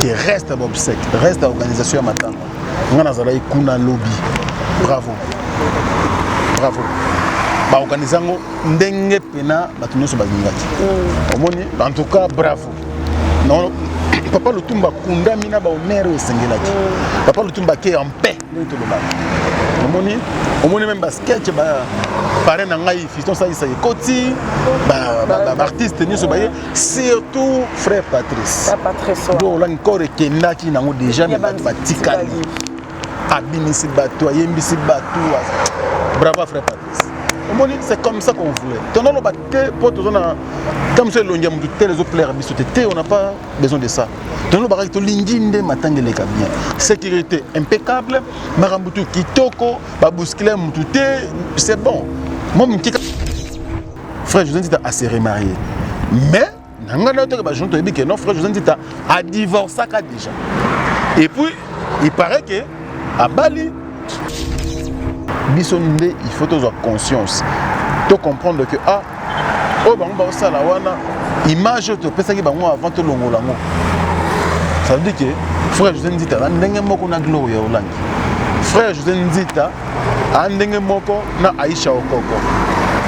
Que reste ya baobsèque, reste ya organisation ya matanga, ngai nazalaki kuna lobi. Bravo, bravo, baorganize yango ndenge pena bato nyonso balingaki. Omoni, en tout cas bravo. Non, papa Lutumba akundami na bahonneur oyo esengelaki. Papa Lutumba ake en paix, ndenge tolobaka. Omoni, omoni même basketch, baparrain na ngai Fiston Salisa ekoti, baartiste nyonso baye, surtout frère Patrice. Patrice. Do olangi corps ekendaki nango déjà, mais bato batikali, abimisi bato, ayembisi bato. Bravo à frère Patrice. Omoni, c'est comme ça qu'on voulait. Tonoloba te mpo toza na ntango mosu elongi ya motu te ezoplaire biso te te, on n'a pas besoin de ça. Tonolobakaki tolingi nde matanga eleka bien, sécurité impeccable, makambo tu kitoko, babouscule motu te, c'est bon. Moi moke, frère José Nzita ase remarié, mais na ngai na toke bajour toyebi ke non, frère José Nzita adivorçaka déjà et puis il paraît que abali. Biso nde il faut tozwa conscience, to comprendre que ah, oyo bango baosala wana, image oyo topesaki bango avant, tolongola yango. Ça veut dire que frère José Nzita aza ndenge moko na Gloria Olangi, frère José Nzita aza ndenge moko na Aisha Okoko,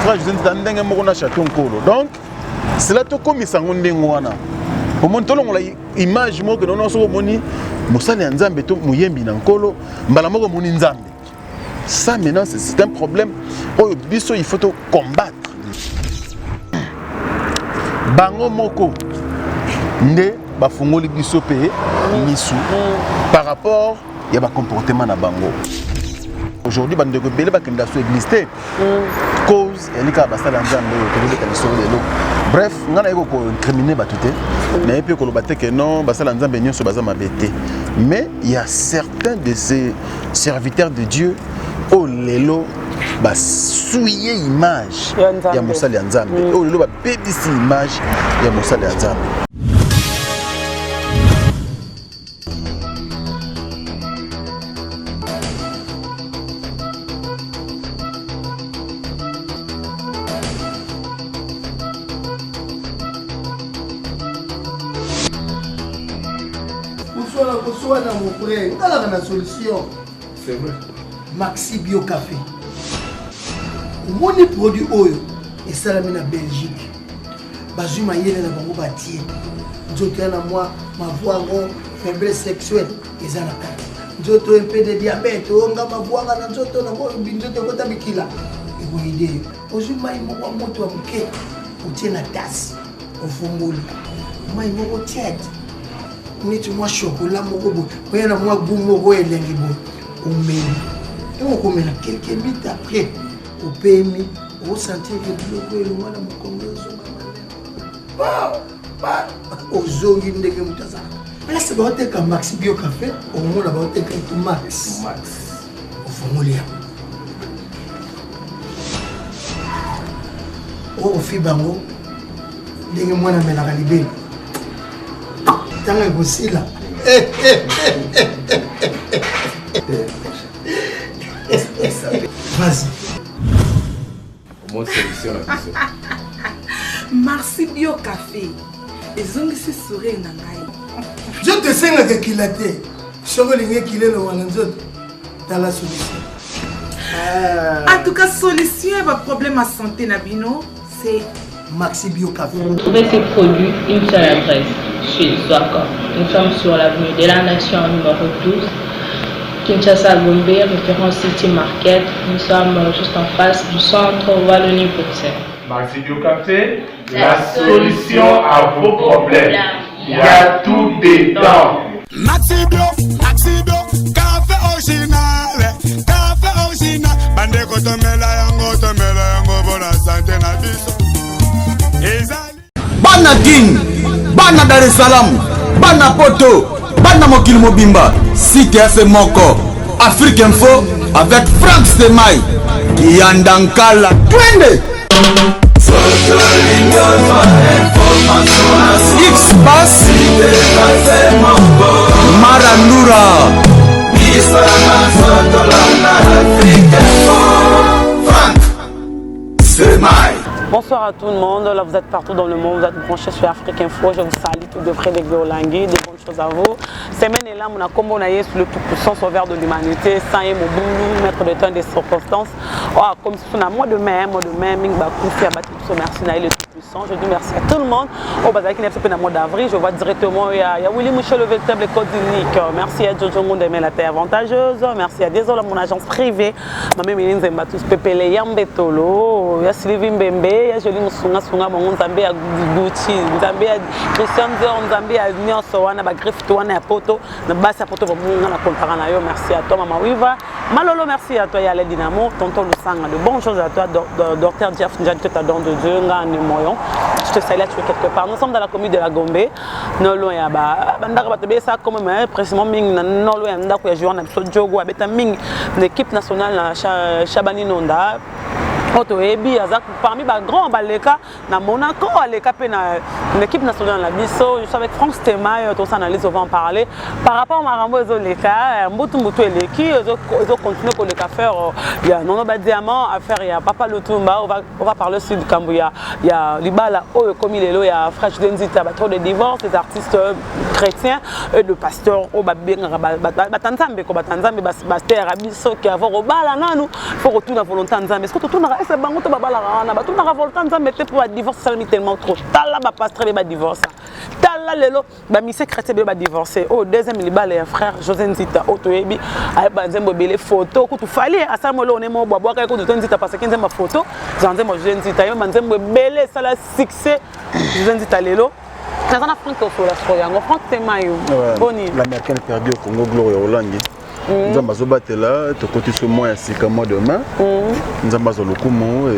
frère José Nzita aza ndenge moko na Chateau Nkolo. Donc cela tokomisa yango ndenge wana. Omoni, tolongola image moko nono. Soki omoni mosali ya Nzambe to moyembi na Nkolo, mbala moko omoni Nzambe. Ça maintenant, c'est un problème oyo biso il faut to combattre. Bango moko nde bafungoli biso mpe misu par rapport ya bacomportement na bango. Aujourd'hui bandeko ebele bakenda so église te, cause eyali kaka basala ya Nzambe oyo tokobeta lisolo lelo. Bref, ngai naye koincrimine bato te, naye mpe koloba te ke non, basala Nzambe nyonso baza mabe te, mais il y a certains de ces serviteurs de Dieu oyo lelo basouiller image Ya Nzambe. Ya mosali ya Nzambe, oyo lelo babebisi image ya mosali ya Nzambe. Koswana, koswana, mon frère, talaka na solution. C'est vrai. Maxi Bio Café, omoni produit oyo esalami na Belgique, bazwi mayele na bango, batie nzoto ya na mwa mavwango, faiblesse sexuelle eza na kati nzoto, mpe de diabète oyo nga mavwanga na nzoto na nzoto ekota bikila, ekoyede yo. Ozwi mai moko ya moto ya moke, otie na tasse, ofungoli mai moko tiède neti mwa chocolat moko boye, oya na mwa goût moko elengi boye, omeli. Ntango okomela, quelques minutes après opemi, osentir ke biloko elongwa na mokongo, ezonga malema, ozongi ndenge moto azalaka. Place baoteka Maxi Bio Café, okomona baoteka Etu Max. Ofungoli yango, okofi bango ndenge mwana amelaka libele. Ntango ekosila, vas-y. Omoni solution na biso. Merci Bio Café ezongisi sourire na ngai. Nzoto esengaka ekila te. Soki olingi ekila elongwa na nzoto, tala solution. En tout cas, solution ya baproblème ya santé na bino, c'est Maxi Bio Café. Pour trouver ces produits, une seule adresse, chez Zwaka. Nous sommes sur l'avenue de la Nation numéro 12, Kinshasa Gombe, référence City Market. Nous sommes juste en face du centre Wallonie-Bruxelles. Maxi Bio Café, la solution à vos problèmes. Il y a tout dedans. Maxi Bio, Maxi Bio, café original, café original. Bandeko, tomela yango, tomela yango mpona santé na biso. Ezali Bana Kin, bana Dar es Salaam, bana Poto, bana mokili mobimba, site ya se moko, Afrique Info avec Frank Stemay Kiyanda Nkala, twende X Pass Marandura. Frank Semai. Bonsoir à tout le monde. Là, vous êtes partout dans le monde. Vous êtes branchés sur Afrique Info. Je vous salue tout de près de Golangui. Des bonnes choses à vous. Semaine est là, mon akombo na Yesu, le tout-puissant sauveur de l'humanité, Saint et Moboulou, maître de temps et des circonstances. Oh, comme si on a mois de mai, mois de mai, Ming Bakoufi, Abati, merci na le tout-puissant. Je dis merci à tout le monde. Oh, Bazaki n'a pas mois d'avril, je vois directement, il y a, il y a Willy Michel, le véritable code unique. Merci à Jojo Ngondeme, la terre avantageuse. Merci à Désolé, mon agence privée. Mame Mili Nzemba, tous Pepele, Yambetolo, ya Sylvie Mbembe, ya Jolie Musunga Sunga, bongo Nzambe ya Gucci, Nzambe ya Christian Dior, Nzambe ya nyonso wana, ba griffe to wana ya poto, na basi ya poto bamunga na kontaka na yo. Merci à toi Mama Wiva. Malolo, merci à toi Yale Dynamo, tonton Lusanga, de bonnes choses à toi, docteur Jeff Njadi, que ta don de Dieu, nga ne moyon. Je te salue, tu es quelque part. Nous sommes dans la commune de la Gombe, non loin ya ba bandaka bato besa comme mais précisément mingi na non loin ya ndako ya joueur na biso Diogo abeta mingi na équipe nationale na Shabani Nonda. Oyo toyebi aza parmi ba grand baleka na Monaco, aleka pe na l'équipe nationale na biso. Je suis avec Franck Stemay, tous analyse, on va en parler par rapport à makambo ezoleka, mbutu mbutu eleki, ezo continuer koleka, faire ya Nono ba diamant, affaire ya Papa Lutumba. On va parler aussi du kambo ya libala oyo ekomi lelo ya Fresh Denzita, ba trop de divorce des artistes chrétiens et de pasteurs oyo babengaka bata Nzambe ko bata Nzambe, bastera biso ke avant kobala nanu faut kotuna volonté ya Nzambe. Est-ce que totunaka ese bango to babalaka wana batunaka volonté ya Nzambe te? Mpo badivorce esalami tellement trop. Tala bapasteur be badivorce, tala lelo bamusicien chrétien bele badivorce. Oyo deuxième libala ya frère José Nzita oyo toyebi, ayeba nzembo ebele, photo kutu Fally asala mo eloko ne mo bwabwaka ye kutu te Nzita, parce que nzembo ya photo eza nzembo ya José Nzita. Ayeba nzembo ebele esala succès José Nzita. Lelo naza na Frank Osola sikoyo yango. Frank Temayo, boni? L'Américaine perdu au Congo, Gloria Olangi. Nzambe azobatela, tokoti so mois ya sika, mois de mai. Nzambe azwa lokumu.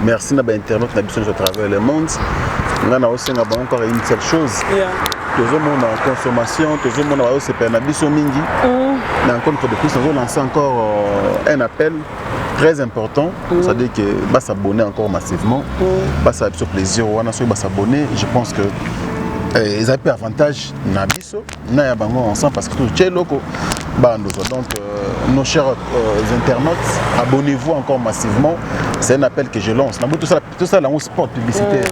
Merci na bainternaute na biso nyonso à travers le monde. Ngai naosenga bango kaka une seule chose: tozomona consommation, tozomona bazosepela na biso mingi, mais encore une fois de plus nazolancer encore un appel très important, c'est-à-dire que bas'abonner encore massivement, basala biso plaisir wana. Soki bas'abonner, je pense que ezali mpe avantage na biso na ya bango ensemble, parce que totie eloko bandozwa. Donc nos chers internautes, abonnez-vous encore massivement, c'est un appel que je lance. Naboyi tosala yango spot publicitaire,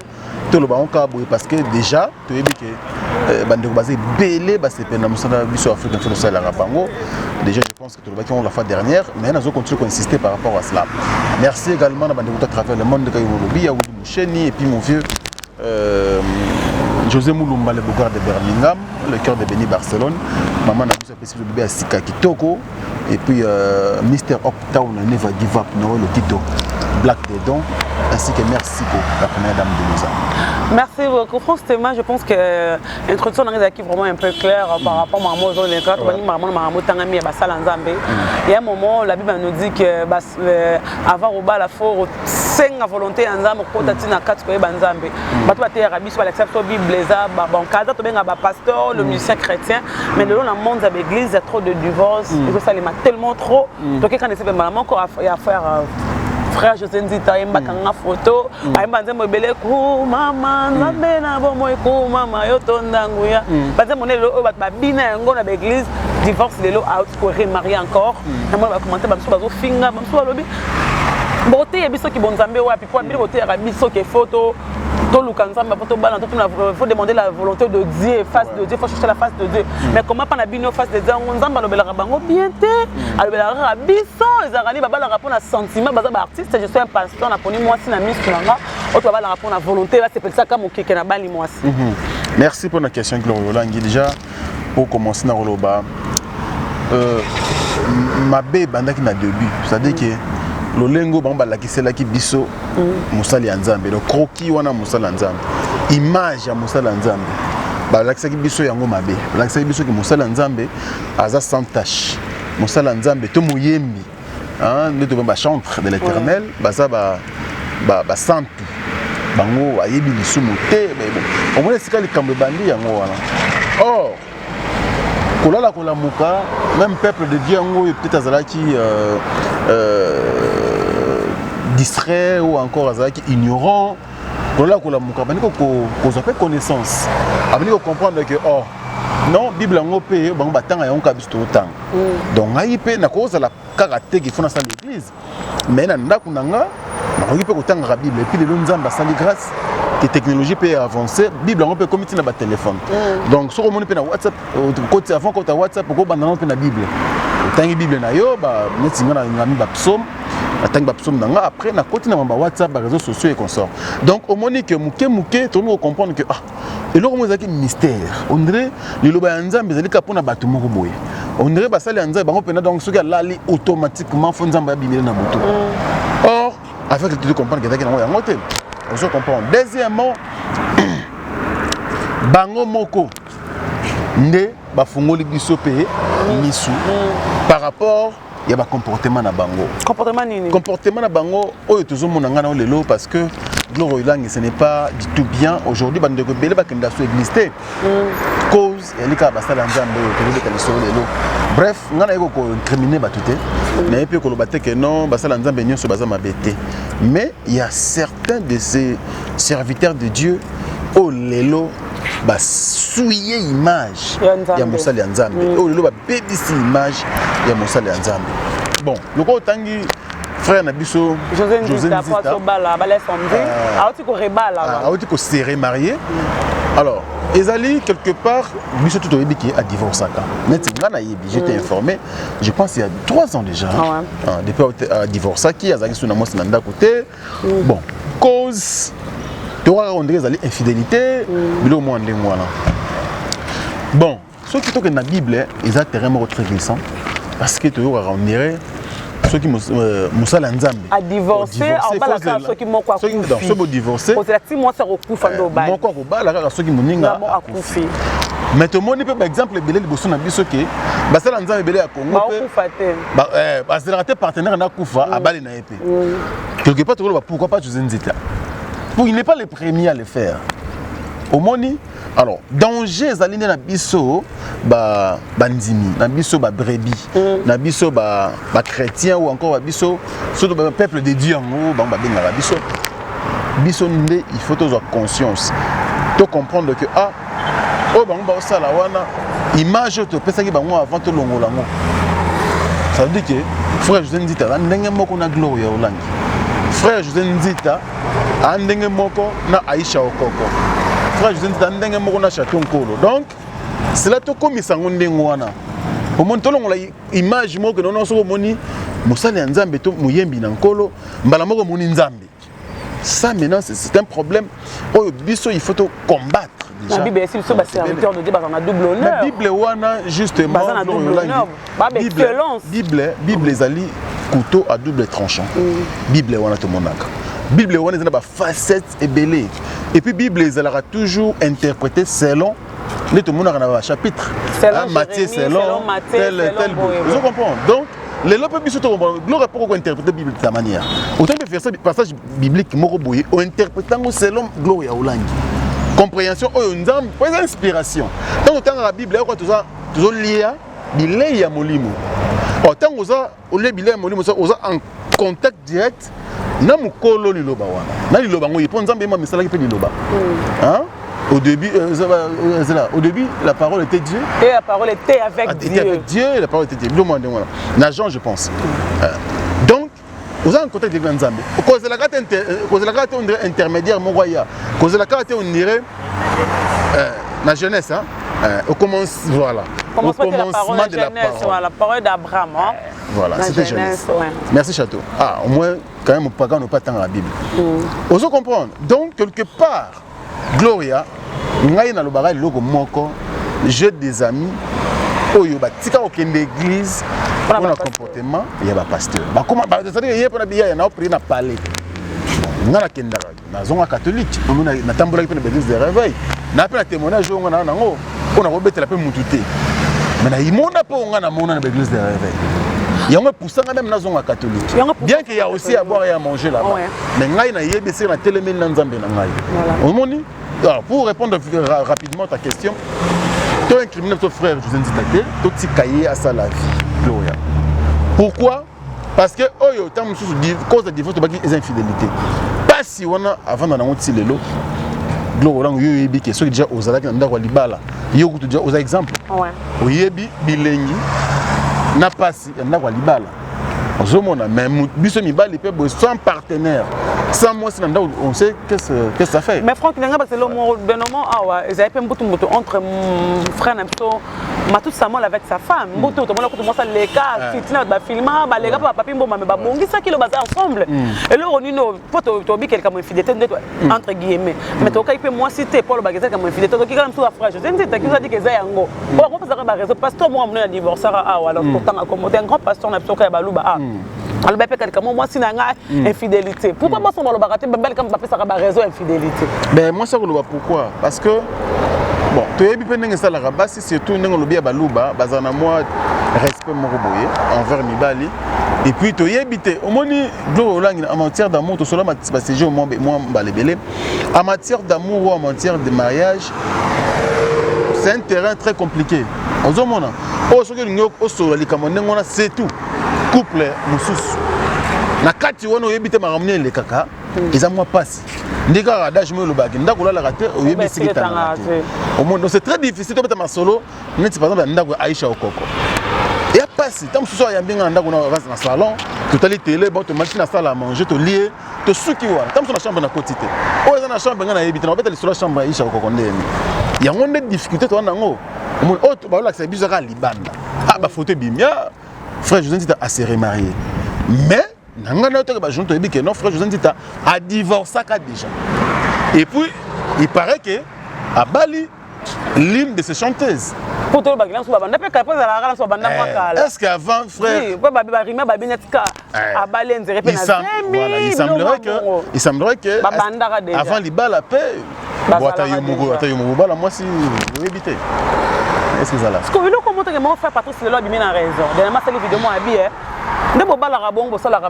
toloba yango kaka boye, parce que déjà toyebi ke bandeko baza ebele basepela na mosala biso Afrique biso tosalelaka bango. Déjà je pense que tolobaki yango la fois dernière, mais nazo continuer koinsister par rapport à cela. Merci également na bandeko à travers le monde, kaka molobi ya Wili Musheni et puis mon vieux José Moulumba, le Bogard de Birmingham, le cœur de Béni Barcelone, maman na biso apesi biso bébé ya sika kitoko, et puis Mr Uptown, Never Give Up, Noël Okito, Black Dedon, ainsi que Merci Ko, la première dame de Lausanne. Merci beaucoup. Franck Théma, je pense que l'introduction est vraiment un peu claire par rapport à Maman Zoleka, Maman Maman Tangami et Basala Nzambe. Il y a un moment, la Bible nous dit que avant kobala, faut senga volonté ya Nzambe, okota ntina kati koyeba Nzambe. Bato bateyaka biso, balakisa biso Bible, eza bankaza tobenga bapasteur, le musicien chrétien, mais lelo na monde ya baéglise il y a trop de divorce, ezosalema tellement trop. Tokekana ese mbala moko ya affaire frère José Nzita, ayembaka nga photo, ayemba nzembo ebele, kumama Nzambe na bomoi, kumama yo tonda nguya, banzembo nde lelo oyo bato babina yango na baéglise. Divorce lelo auti koremarier encore. Namona bacommentaire, bamosusu bazofinga, bamosusu balobi boteya biso ki bonzambe wapi? Po bino boteyaka biso ke faut toluka Nzambe po tobala, totuna, faut demander la volonté de Dieu, face de Dieu, faut chercher la face de Dieu. Mais comment mpa na bino face de Dieu yango Nzambe alobelaka bango bien te, alobelaka kaka biso? Ezalaka nini? Babalaka mpona sentiment, baza baartiste. Je suis un pasteur, naponi mwasi na misu na nga. Oyo babalaka mpona volonté, basepelisaka mokeke na bali mwasi. Merci pour la question, Gloria Olangi. Déjà, pour commencer na koloba, mabe ebandaki na début, c'est-à-dire que lolengo bango balakiselaki biso mosali ya Nzambe, donc croquis wana mosali ya Nzambe, image ya mosali ya Nzambe balakisaki biso yango mabe. Balakisaki biso ke mosali ya Nzambe aza sans tache, mosali ya Nzambe to moyembi nde tobe bachantre de l'Éternel, baza basantu, bango bayebi lisumu te. Omoni esika likambo ebandi yango wana. Or kolala kolamuka, même peuple de Dieu yango oyo peut-être azalaki distrait ou encore azalaki ignorant, kolala kolamuka abandi kozwa mpe connaissance, abandi kocomprendre que oh non, Bible yango mpe bango batanga yango kaka biso totanga. Donc ngai mpe nakozala kaka te qu'il faut nasala l'église, mais na ndako na nga Nakoki mpe kotangaka Bible. Et puis lelo Nzambe asali grâce que technologie mpe avancé, Bible yango mpe ekomi ntina batelefone. Donc soki omoni mpe na WhatsApp, okoti avant kota WhatsApp, okobanda nango mpe na Bible, otangi Bible na yo, neti nga nalingami bapsaume, natangi bapsaume na nga, après nakoti na ba WhatsApp, baréseaux sociaux et consort. Donc omoni ke moke moke tokomi kocomprendre que ah, eloko moko ezalaki mystère, on dirait liloba ya Nzambe ezali kaka mpona bato moko boye, on dirait basali ya Nzambe bango mpena. Donc soki alali, automatiquement faut Nzambe abimeli na butu. Or avec le comprendre que ezalaki nango yango te, ozo comprendre. Deuxièmement, bango moko nde bafungoli biso mpe misu par rapport ya bacomportement na bango. Comportement nini? Comportement na bango oyo tozomona ngai nao lelo, parce que Gloire Olangi, ce n'est pas du tout bien. Aujourd'hui bandeko ebele bakenda so église te, cause eyali kaka basala Nzambe oyo tozobeta lisolo lelo. Bref, ngai naye koincriminer bato te, naye mpe koloba te ke non, basala Nzambe nyonso baza mabe te, mais il y a certains de ces serviteurs de Dieu oyo lelo basouiller image ya mosali ya Nzambe, oyo lelo babebisi image ya mosali ya Nzambe. Bon, lokola otangi frère na biso José Nzita, auti kose remarier. Alors ezali quelque part biso tout toyebi ke adivorçaka. Neti nga nayebi, j'étais informé, je pense il y a 3 ans déjà. Ah ouais. Ah, depuis adivorçaki, azalaki so na mwasi na ndako te. Bon, cause tokaka on dirait ezali infidélité, biloko mwa ndenge wana. Bon, soki tokende na Bible, eza terrain moko très glissant, parce que toyokaka on dirait soki mosala ya Nzambe adivorce, abalaka soki moko akufi. Soki bodivorce, kozela ti mwasi akokufa nde obali. Moko akobala kaka soki moninga akufi. Mais tomoni mpe baexemple ebele liboso na biso ke basala Nzambe ebele ya Congo baokufa te. Bazelaka te partenaire na akufa, abali na ye mpe. Quelque part tokoloba, pourquoi pas José Nzita? Pour il n'est pas le premier à le faire, omoni. Alors danger ezali nde na biso bandimi, na biso babrebis, na biso bachrétien ou encore babiso surtout peuple de Dieu, yango bango babengaka biso. Biso nde il faut tozwa conscience, to comprendre que ah, oyo bango baosala wana, image oyo topesaki bango avant, tolongola yango. Ça veut dire que frère José Nzita aza ndenge moko na Gloire ya Olangi, frère José Nzita aza ndenge moko na Aisha Okoko, frère José Nzita ndenge moko na Chateau Nkolo. Donc cela tokomisa yango ndenge wana. Omoni, tolongola image moko nono. Soki omoni mosali ya Nzambe to moyembi na Nkolo, mbala moko omoni Nzambe. Ça maintenant, c'est un problème oyo biso il faut to combattre. Déjà na Bible esi biso baserviteur de Dieu baza na double honneur. Na Bible wana justement. Baza na double honneur, ba excellence. Bible ezali couteau à double tranchant. Bible wana, tomonaka Bible wana eza na bafacette ebele. Et puis Bible ezalaka toujours interprété selon nde tomonaka na bachapitre. Matthieu selon tel tel, ozo comprendre. Donc lelo mpe biso tocomprendre gloire mpo kointerpréter Bible de ta manière. Otangi mpe verset, passage biblique moko boye, ointerpréter yango selon Gloire ya Olangi, compréhension oyo Nzambe, po eza inspiration. Ntango otangaka Bible yakoka, tozolia bilei ya molimo. Ntango oza olia bilei ya molimo, oza en contact direct na mokolo liloba wana, na liloba yango ye, mpo Nzambe ye mo amisalaki mpe liloba. Au début, là, au début, la parole était Dieu. Et la parole était avec était Dieu. Avec Dieu, la parole était Dieu. Na Jean, je pense. Donc, oza en contact avec Nzambe. Kozelaka te, kozelaka te on dirait intermédiaire moko ya. Kozelaka te on dirait na jeunesse, hein. Au commence, voilà. Au commencement de la parole. Voilà, la parole d'Abraham. Hein. Voilà, c'était jeunesse. Ouais. Merci Château. Ah, au moins, quand même, on ne pas tant la Bible. Ozo comprendre. Donc, quelque part, Gloria, ngai nalobaka eloko moko: j'ai des amis oyo batika kokende église mpona comportement ya bapasteur. Bakoma, c'est-à-dire ye mpona biyaya na oprier na palais. Ngai nakendaka, nazonga catholique, natambolaki mpe na baeglise de réveil, na mpe na témoignage oyo nga na nango mpo nakobetela mpe mutu te, mais nayimona mpe oyo nga namona na baeglise de réveil, yango epusanga même nazonga catholique, bien que ya aussi à boire et à manger là-bas. Mais ngai nayebi esika natelemeli na Nzambe na ngai, omoni. Alors, pour répondre rapidement à ta question, to incriminer to frère José Nzita te, totika ye asala vie, Gloria. Pourquoi? Parce que oyo ntango mosusu cause ya divorce tobaki eza infidélité. Pasi wana avanda nango ti lelo. Gloire Olango, yo oyebi ke soki déjà ozalaki na ndako ya libala, yo kutu déjà oza exemple, oyebi bilengi na pasi ya ndako ya libala. Ozomona, mais biso mibali mpe boye, sans partenaire, sans mwasi na ndako, on sait qu'est-ce que ça fait. Mais Franck, ndenge baselo moko benomo awa ezali mpe mbutu mbutu entre frère na biso Matou Samuel avec sa femme. Mbutu tomona kutu mwasi aleka fitina, bato bafilma, baleka mpe bapapi mboma, me babongisaki lo baza ensemble. Eloko nini mpo tobikeleka mo infidélité nde, entre guillemets, mais tokaki mpe mwasi te mpo alobaka ezalaka mo infidélité. Toki kaka mosusu frère José Nzita ki ozadika eza yango po bango mpezaka baréseau. Pasteur moko monene adivorçaka awa, alors totanga kombo te, un grand pasteur na biso kaka ya baluba a aloba mpe kalika mo mwasi na ngai infidélité. Pourquoi baso balobaka te, balika bapesaka baréseau infidélité? Ben, mwasi akoloba pourquoi? Parce que bon, toyebi mpe ndenge esalaka basi, surtout ndenge olobi ya baluba, bazala na mwa respect moko boye envers mibali. Et puis toyebi te, omoni Gloire Olangi, en matière d'amour, tosola basujet mwa mbala ebele. En matière d'amour ou en matière de mariage, c'est un terrain très compliqué. Ozomona oyo, soki olingi osolola likambo ndenge wana, c'est tout couple mosusu na kati wana, oyebi te makambo nini elekaka. Eza mwa mpasi nde kaka adage mo elobaki: ndako olalaka te, oyebi esika etangaka te. Omoni, donc c'est très difficile tobeta masolo neti par exemple ya ndako ya Aisha Okoko. Ya mpasi, ntango mosusu ayambi nga na ndako na salon, totali télé, bon, tomatisi na salle à manger, tolie, tosuki wana. Ntango mosusu na chambre nakoti te, oyo eza na chambre nga nayebi te. Nakobeta lisolo ya chambre ya Aisha Okoko ndeni? Yango nde difficulté towana yango. Omoni oyo balolakisa biso kaka libanda, ah, bafoto ebimi, ah, frère José Nzita ase remarié. Mais na ngai na yo toke bajour, toyebi ke non, frère José Nzita adivorçaka déjà. Et puis il paraît que abali l'une de ses chanteuses. Po tolobaki na biso babanda mpe kala, mpo ezalaka na biso babanda mwa kala. Est ce que avant frère po barima babi neti ka abali nzere mpe na zemi. Il semblerait que babandaka déjà. Avant libala mpe bo ata yo moko, ata yo moko bala mwasi, oyebi te est ce que ezala. Parce que eloko moteke moko, frère Patrice lelo abimi na raison. Dernièrement asali video mo abi nde bobalaka bongo, bosalaka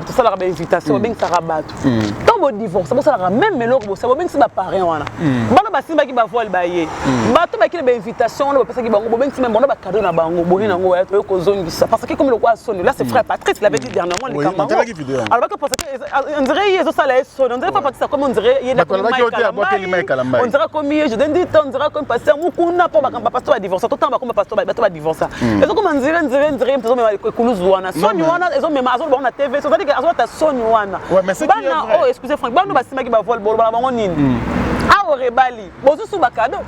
tosalaka bainvitation, bobengisaka bato. Ntango bodivorce, bosalaka même eloko, bosala, bobengisi baparrain wana, bana basimbaki bavoile, baye bato bakili bainvitation wana, bopesaki bango, bobengisi même bango bacadeau na bango, boye nango waya toye kozongisa, parce que comme lokola soni. Là, c'est frère Patrice, il avait dit dernièrement likambo yango, alobaki parce que on dirait ye ezosala ye soni, on dirait frère Patrice akomi, on dirait ye, on dirait akomi ye José Ndita, on dirait akomi pasteur mokuna, mpo bakambo bapasteur badivorce, totanga bakomi pasteur, bato badivorce, ezokoma nzire nzire nzire, moto ezomema ekuluzu wana, soni wana ezomema, azoloba ngo na TV, c'est-à-dire que azolata soni wana. Bana oyo, excusez Frank, bana basimbaki bavoile, boloba na bango nini? Awa rebali bozusu bacadeau,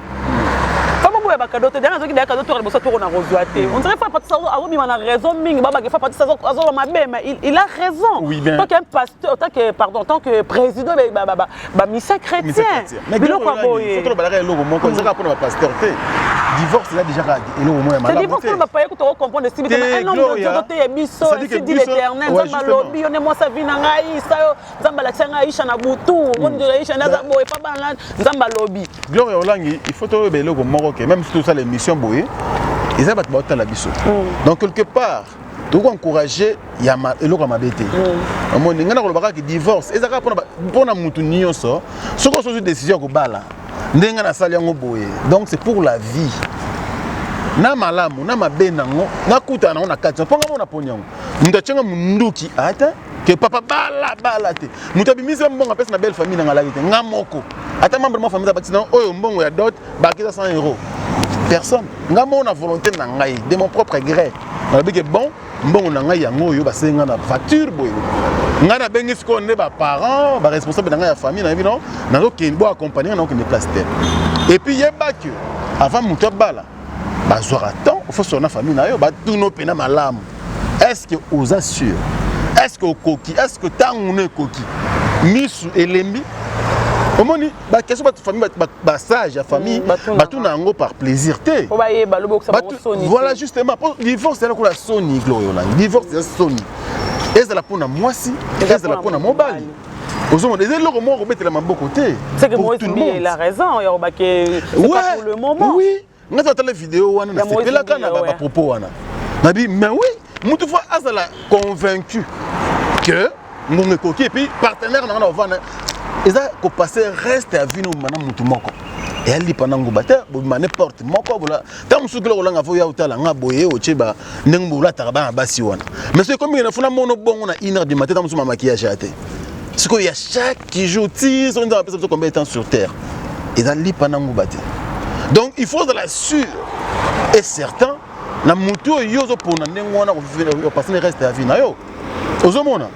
fa boboya bacadeau te. Danga azoki daya cadeau, toka liboso toko na kozwa te. On dirait frère Patrice azobima na raison mingi, babake frère Patrice azoloba mabe, mais il a raison. Oui, bien. Tant qu'un pasteur, tant que, pardon, tant que président bamisa chrétien, biloko ya boye. Tolobalaka eloko moko, ezaka mpona bapasteur te. Divorce eza déjà kaka eloko moko ya malamu. Divorce mpona bapaye kuta kocomprendre esibi te. Un homme de Dieu toteya biso, ainsi dit l'Éternel, Nzambe alobi, yo nde mwasi avi na ngai, sa yo Nzambe alakisa ngai Aisha na butu, omoni Aisha nde aza boye pa bana, Nzambe alobi. Gloria Olangi, il faut toyeba eloko moko ke même si tosala émission boye, eza bato baotala biso. Donc quelque part tokoki encourager ya eloko ya mabe te. Omoni, ngai nakoloba kaka divorce eza kaka mpona mutu nyonso. Soki osozwi décision ya kobala ndenge ngai nasali yango boye, donc c'est pour la vie, na malamu na mabe nango, nakutana nango na kati, mpo nga mona poni yango. Moto atianga munduki ata ke papa bala bala te, moto abimisi mbongo apesi na belle famille nanga alaki te. Nga moko, ata membre ma famille abakisi na oyo mbongo ya dot bakisa 100 euro, personne. Nga moko na volonté na ngai, de mon propre gré, nalobi ke bon, mbongo na ngai yango oyo basengi nga na facture boye, ngai nabengi sikoyo nde baparent, baresponsable na ngai ya famille, nayebi no nazokende, bo accompagne ngai, nakokende place te. Et puis yeba ke avant moto abala, bazwaka temps, ofosolo na famille na yo, batuna mpena malamu: est ce que oza sûr? Est ce que okoki? Est ce que ntango no ekoki? Misu elembi. Omoni baquestion, bato famille, basage ya famille batuna yango par plaisir te. Voilà, justement, divorce eza lokola soni. Gloria Olangi, divorce eza soni, ezala mpona mwasi, ezala mpona mobali. Ozomona, eza eloko moko kobetela maboko te. Pour tout le monde, il a raison. C'est pas pour le moment. Oui, nga atala vidéo wana, nasepelaka na bapropos wana, nabi mais oui, mutu faut azala convaincu que ngongo ekoki. Et puis partenaire na nga na ovanda, eza kopasser reste ya vie no na mutu moko, eyalipa na nguba te, bobima n'importe moko bola. Ntango mosusu kila kolanga fo ya otala nga boye, otie ba ndenge bolataka bana basi wana. Mais soki ekomi na funa mono bongo na 1 heure du matin, ntango mosusu ma maquillage ya te, sikoyo ya chaque jour ti soki Nzambe apesa biso combien de temps sur terre, eza lipa na nguba te. Donc il faut ozala sûr et certain na motu oyo yo ozopona ndenge wana opasser le reste ya vie na yo. Ozomona,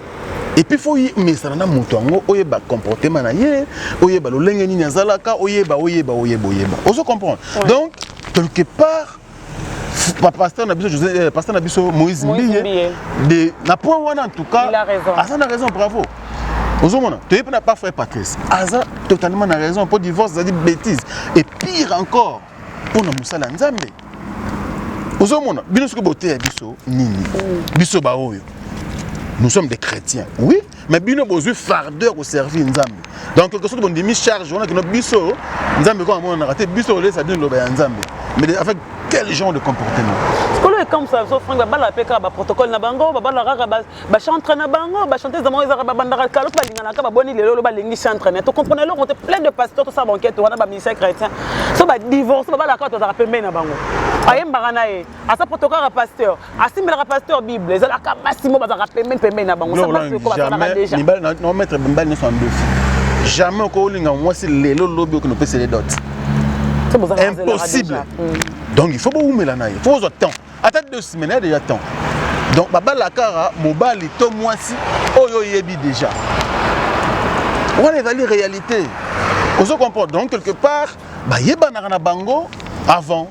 et puis faut mesana na moto yango, oyeba comportement na ye, oyeba lolenge nini azalaka, oyeba, oyeba, oyeba, oyeba, ozo comprendre. Donc quelque part, pasteur na biso José, pasteur na biso Moïse Moïse Mbiye Mbiye. De na point wana, en tout cas, Il a raison. Aza na raison, bravo. Ozomona, toyebi na pas frère Patrice aza totalement na raison, mpo divorce ezali bêtise et pire encore mpona mosala ya Nzambe. Ozomona, bino soki boteya biso nini, biso baoyo nous sommes des chrétiens, oui, mais bino bozwi fardeau ya koservir Nzambe. Donc quelque sorte bondimi charge wana kino biso Nzambe ko amonanaka te, biso kolesa bino loba ya Nzambe, mais avec quel genre de comportement? Sikolo ekamwisa biso, Frank, babalaka mpe kaka baprotocole na bango, babalaka kaka bachantre na bango, bachanteuse na bango. Ezaka babandaka kala so balinganaka, baboni lelo olo balingi chantre na tocomprendre eloko te. Plein de pasteur, tosala baenquête wana, bamusicien chrétien so badivorce, babalaka, tozalaka pembeni na bango, ayembaka na ye, aza protocole ya pasteur, asimbelaka pasteur Bible, ezalaka basi mo bazalaka pembeni pembeni na bango. Jamais naomettre mibali nyonso en défi. Jamais okolinga mwasi lelo, lobi okende opesele dot, impossible. Donc il faut bowumela na ye, faut ozwa temps, ata 2 semaines ya déjà temps. Donc babala kaka mobali to mwasi oyo oyebi déjà, wana ezali réalité, ozo comprendre. Donc quelque part bayebanaka na bango avant,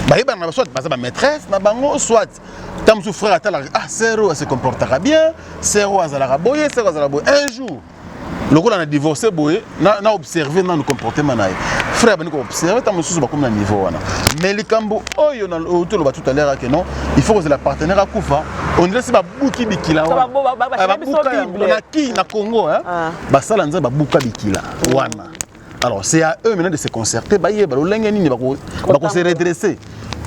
bayebanaka, soit baza bamaîtresse na bango, soit ta mosusu frère atalaka: ah, sœur oyo ase comportaka bien, sœur oyo azalaka boye, sœur azalaka boye. Un jour lokola na divorce boye, na observe nanu comportement na ye, frère abandi koobserve, ntango mosusu bakomi na niveau wana. Mais likambo oyo toloba tout à l'heure ake non, il faut kozela partenaire akufa, on dirait si babuki bikila wana na ki na Congo, basala Nzambe babuka bikila wana. Alors c'est à eux maintenant de se concerter, bayeba lolenge nini bakose redresser,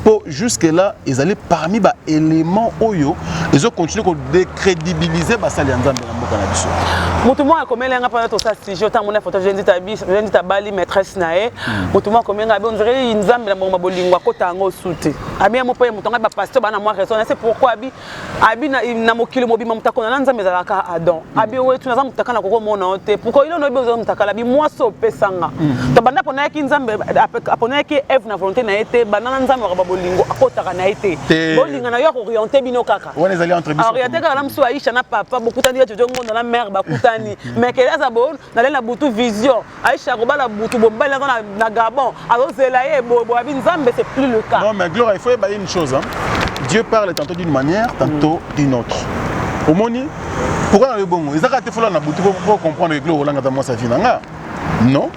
mpo jusque là ezali parmi baélément oyo ezocontinue kodécrédibiliser basali ya Nzambe na mboka na biso. Motu moko akomelenga mpona tosala sujet, otango mona photo Jendi tabali maîtresse na ye. Motu moko akomelenga abi on dirait Nzambe na bongo bolingo akota yango osu te. Abi ye mo mpo ye moto ngai bapasteur bana mwa raison, c'est pourquoi abi na mokili mobima moto akona na Nzambe ezalaka Adam. Abi wetu naza moto akana kokomona yo te, pourquoi ilo noyebi oza moto akala. Abi mwasi opesanga to banda aponayaki Nzambe, aponayaki Eve na volonté na ye te. Banda na Nzambe akaba bolingo akotaka na ye te, bolinga na yo akooriente bino kaka. Wana ezali entre biso. Orienté kaka na mosu Aisha na papa bokutani, ya Jojo Ngondo na mare bakutani, mais kele aza bo naleli na butu vision, Aisha akobala butu bombali aza na Gabon, azozela ye boye. Abi Nzambe, c'est plus le cas. Non mais Gloire, il faut yeba une chose, hein. Dieu parle tantôt d'une manière, tantôt d'une autre. Omoni pourquoi na bongo ezaka te fola na butu po comprendre que Gloire olanga ta mwasi avi na nga. Non,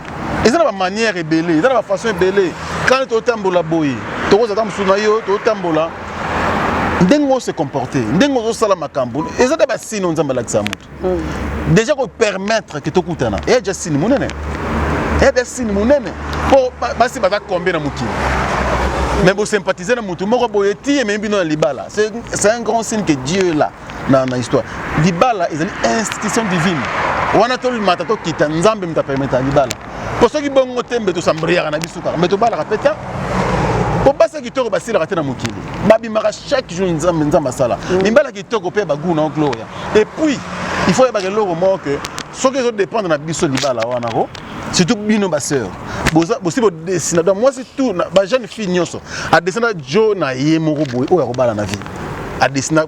eza na bamanière ebele, eza na bafaçon ebele. Quand totambola boye, tokozala mosusu na yo, totambola ndenge ose comporte, ndenge ozosala makambo, eza nde basigne oyo Nzambe alakisa motu. Déjà kopermettre ke tokutana eya déjà signe monene, eya déjà signe monene, mpo basi baza combien na mokili? Mais bosympathize na motu moko boye ti ememi bino na libala, c'est un grand signe que Dieu est là na histoire. Libala ezali institution divine wana, tolimata tokita, Nzambe moto apermettre ya libala, mpo soki bongo te mbe tosambriaka na biso kaka, mbe tobalaka mpe te, mpo basi ya kitoko basilaka te na mokili, babimaka chaque jour. Nzambe, Nzambe asala mibala kitoko mpe bagu na gloria. Et puis il faut yebaka eloko moko ke soki ezodépendre na biso libala wana ko, surtout bino basœur, bosi bodesina. Donc mwasi tout, bajeune fille nyonso adesina jo na ye moko boye oyo akobala na vie, adesina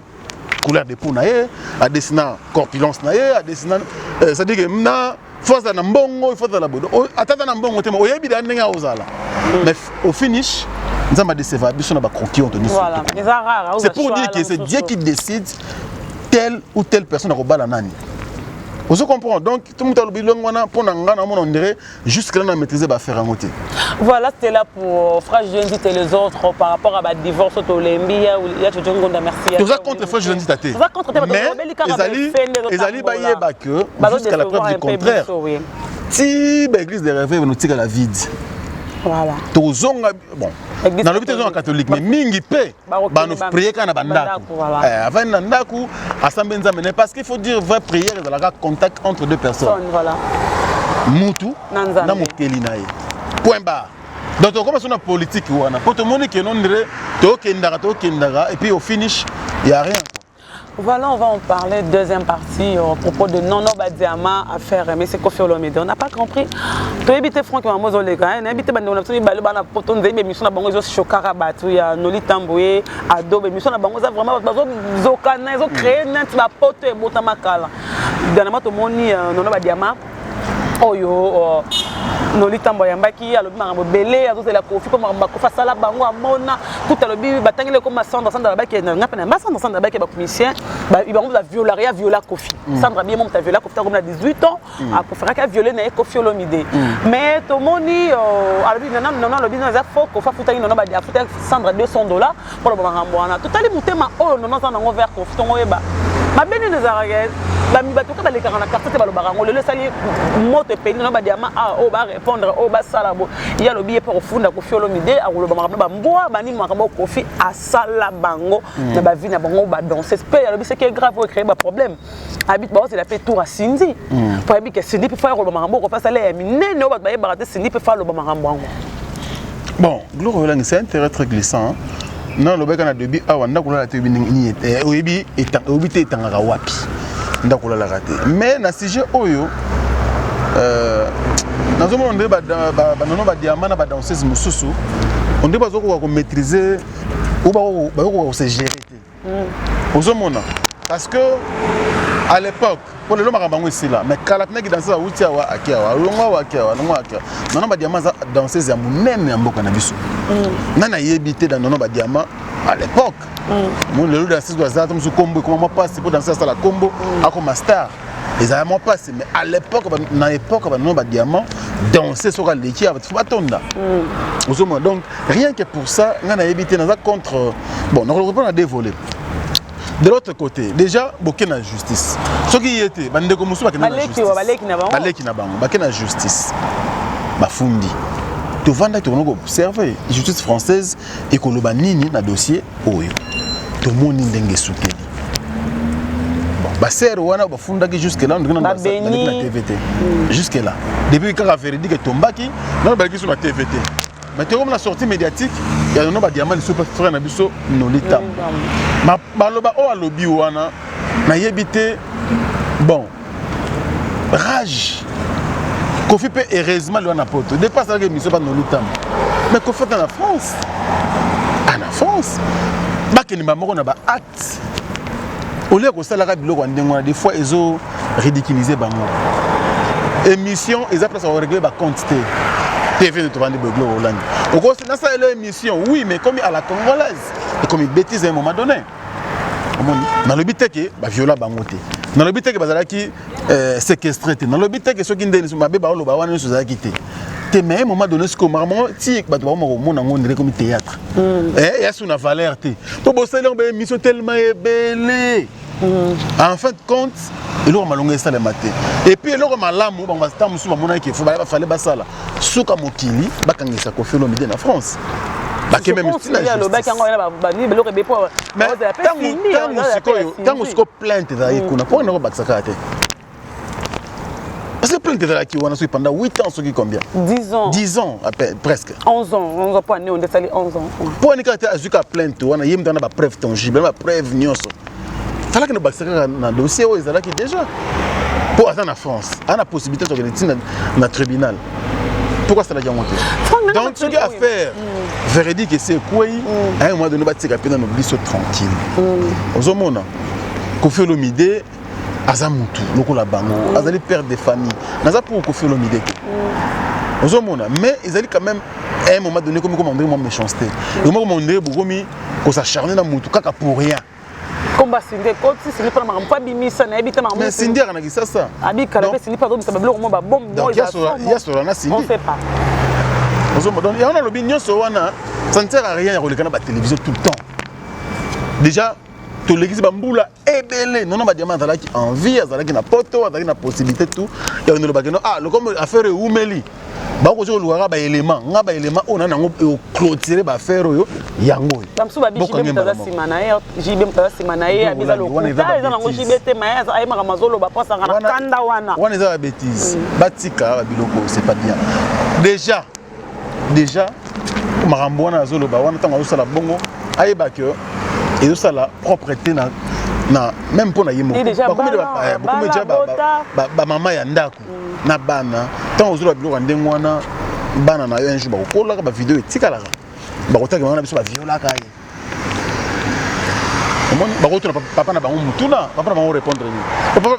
couleur de peau na ye, adesina corpulence na ye, adesina, c'est-à-dire que na faut azala na mbongo, il faut azala boye, ata aza na mbongo te, oyebi da ndenge akozala. Mais au finish Nzambe adéceva biso na bacroquis oyo nyonso. C'est pour dire que c'est Dieu qui décide telle ou telle personne akobala nani, ozo comprendre. Donc tout moto alobi longo wana, mpo na nga namona on dirait jusque là na maîtriser baaffaire yango te. Voilà, c'était là pour frère Jeudi et les autres par rapport à ba divorce tolembi ya Jojo Ngonda. Merci. Toza contre frère Jeudi te. Toza contre te. Mais ezali bayeba que jusqu'à la preuve du contraire, ti baéglise de réveil banotikala vide. Tozonga, bon, nalobi te ezonga catholique, mais mingi mpe bano prier kaka na bandako, avandi na ndako, asambe Nzambe ne, parce qu'il faut dire vrai, prière ezalaka contact entre deux personnes, mutu na mokeli na ye, point barre. Donc tokoma so na politique wana, mpo tomoni ke non, ndire tokendaka tokendaka et puis au finish y a rien. Voilà, on va en parler deuxième partie à propos de Nono Badiama affaire mais c'est Koffi Olomide. On n'a pas compris. Toyebi te Franck Maman Zoleka, nayebi te bandeko na biso mibale bana poto nzembe émission na bango ezo chokaka bato ya Noli Tamboye, Adobe émission na bango eza vraiment bato bazozokana ezo créer neti bapoto ebotama kala. Dernièrement tomoni Nono Badiama oyo Noli Tambo ayambaki, alobi makambo ebele, azozela Kofi mpo makambo Kofi asala bango amona kuta. Alobi batangeli ekoma Sandra. Sandra alobaki nga mpe na Sandra. Sandra alobaki bacomédien bango baviolaka, ya viola Kofi. Sandra bien mo moto aviola Kofi takomi na 18 ans, apréféraki aviole na ye Kofi Olomide. Mais tomoni alobi Nono, alobi no eza faux, Kofi afutaki Nono, afutaki Sandra 200 $ mpona bamakambo wana. Totali motema oyo Nono aza nango vers Kofi, tongo oyeba mabe nini ezalaka. Bato ka balekaka na quartier te, balobaka yango. Lelo esali moto epeli Nono Badiama oyo barépondre oyo basala bo ye alobi ye mpe kofunda Kofi Olomide, akoloba makambo na bambwa banini, makambo Kofi asala bango na bavie na bango badanse. Mpe alobi ce qui est grave oyo ecréer baproblème, abi baozela mpe tour asindi mpo ayebi ke Cindy mpe fa koloba makambo oyo Kofi asala ya minene oyo bato bayebaka te. Cindy mpe fa aloba makambo yango. Bon, Gloire Olangi, c'est un terrain très glissant. Non, lobeka na début awa, ndako olala te, oyebi oyebi oyebi te etangaka wapi, ndako olalaka te. Mais na sujet oyo nazomona nde banono badiama na badanseuse mosusu onde bazokoka komaîtriser ou bazokoka kose gérer te. Ozomona, parce que à l'époque, mpo lelo makambo yango esila, mais kala mpenaki danseuse awuti awa, ake awa, alongo awa, ake awa, alongo, ake awa. Nono Badiama aza danseuse ya monene ya mboka na biso. Nani ayebi te dans Nono Badiama à l'époque? Mo lelo danseuse oyo aza ta mosusu kombo ekoma mwa mpasi mpo danseuse asala kombo, akoma star, ezala mwa mpasi. Mais à l'époque, na époque banono badiamant, danse soki aleki awa, faut batonda. Ozomona, donc rien que pour ça, ngai nayebi te, naza contre. Bon, nakoloka mpo na deux volets. De l'autre côté, déjà boke na justice, soki ye te, bandeko mosusu bakende na Baleki justice. Baleki na bango. Baleki na bango bake na justice, bafundi. Tovandaki, tokoki koobserve justice française ekoloba nini na dossier oyo. Tomoni ndenge esukeli. Bon, basere wana bafundaki jusque là ndenge Babeni. baleki na TV te jusque là. Depuis kaka verdict etombaki, nano baleki so na TV te. Mais tokomi na sortie médiatique ya Nono Badiama lisusu mpe frère na biso Noli Tambo. Baloba oyo alobi wana, nayebi te. Bon, rage Kofi mpe heureusement liwa na poto depuis asalaki émission pa Noli Tambo. Mais Kofi ata na France, ah, na France bakende bamoko na baacte olia kosalaka biloko ya ndenge wana. Des fois ezo ridiculiser bango. Émission eza place ya korégler bacompte te. TV nde tovandi boye, Gloire Olandi okosi nasalela émission, oui, mais comme à la congolaise ekomi bêtise à un moment donné. Omoni, nalobi te ke baviola bango te, nalobi te ke bazalaki séquestré te, nalobi te ke soki ndeni mabe baoloba wana nyonso ezalaki te te. Mais à un moment donné, sikoyo makambo yango ti bato bakoma komona yango ndenge ekomi théâtre, eya su na valeur te, mpo bosali yango baémission tellement ebele. En fin de compte, eloko malongo esalema te. Et puis eloko malamu, bango bata mosusu bamonaki fo bafale basala suka mokili, bakangisa Kofi Olomide na France, bake même ntina alobaki yango wana bani biloko ebe mpo Mais ntango sikoyo plainte ezalaki kuna, mpo wana kobakisa kaka te, parce que plainte ezalaki wana soki pendant 8 ans, soki combien? 10 ans. 10 ans à peine, presque. 11 ans, 11 ans, mpo ane onde esali 11 ans. Mpo wani kaka te, azwi kaka plainte wana, ye moto wana, bapreuve tangible, bapreuve nyonso, falaki na bakisa kaka na dossier oyo ezalaki déjà, mpo aza na France, aza na possibilité tokende ntina na tribunal. Pourquoi asalaki yango te? Donc soki affaire véridique esi ekwei, à un moment donné batika mpe nano biso tranquille. Ozomona, Kofi Olomide aza mutu lokola bango, azali père de famille. Naza pour Kofi Olomide te, ozomona, mais ezali quand même à un moment donné komi koma ndenge mwa méchanceté, ekomi koma ndenge bokomi kosacharne na mutu kaka pour rien. Komba Cindy ekoti, Cindy mpona makambo mpo abimisa, nayebi te makambo. Mais Cindy aka na Kisasa. Abikala mpe Cindy mpo azobimisa babiloko mo babombe. Donc yasola na Cindy. On sait pas. Ozomona, donc yango nalobi nyonso wana, ça ne sert à rien ya koleka na batélévision tout le temps. Déjà tolekisi bambula ebele. Nono Badiama azalaki en vie, azalaki na poto, azalaki na possibilité tout ya kolobaki no. Ah, lokomo affaire eumeli, bakoki kolukaka baélément nga, baélément oyo nani yango eclôturer baaffaire oyo, yango oyo. Bamosusu babi JB moto aza nsima na ye, JB moto aza nsima na ye, abi eza lokuta, eza nango JB te, ma ye ayemaka mazoloba mpo asanga na kanda wana. Wana eza babêtise, batika babiloko, c'est pas bien. Déjà makambo wana azoloba wana, ntango azosala bongo, ayeba ke ezosala propreté na, Na même mpo na ye moko, bakomi deja bamama ya ndako na bana. Ntango ozoloba biloko ya ndenge wana, bana na yo un jour bakokolaka, bavideo etikalaka, bakotaka bango na biso baviolaka ye. Omoni, bakotuna papa na bango mutuna, papa na bango répondre nini?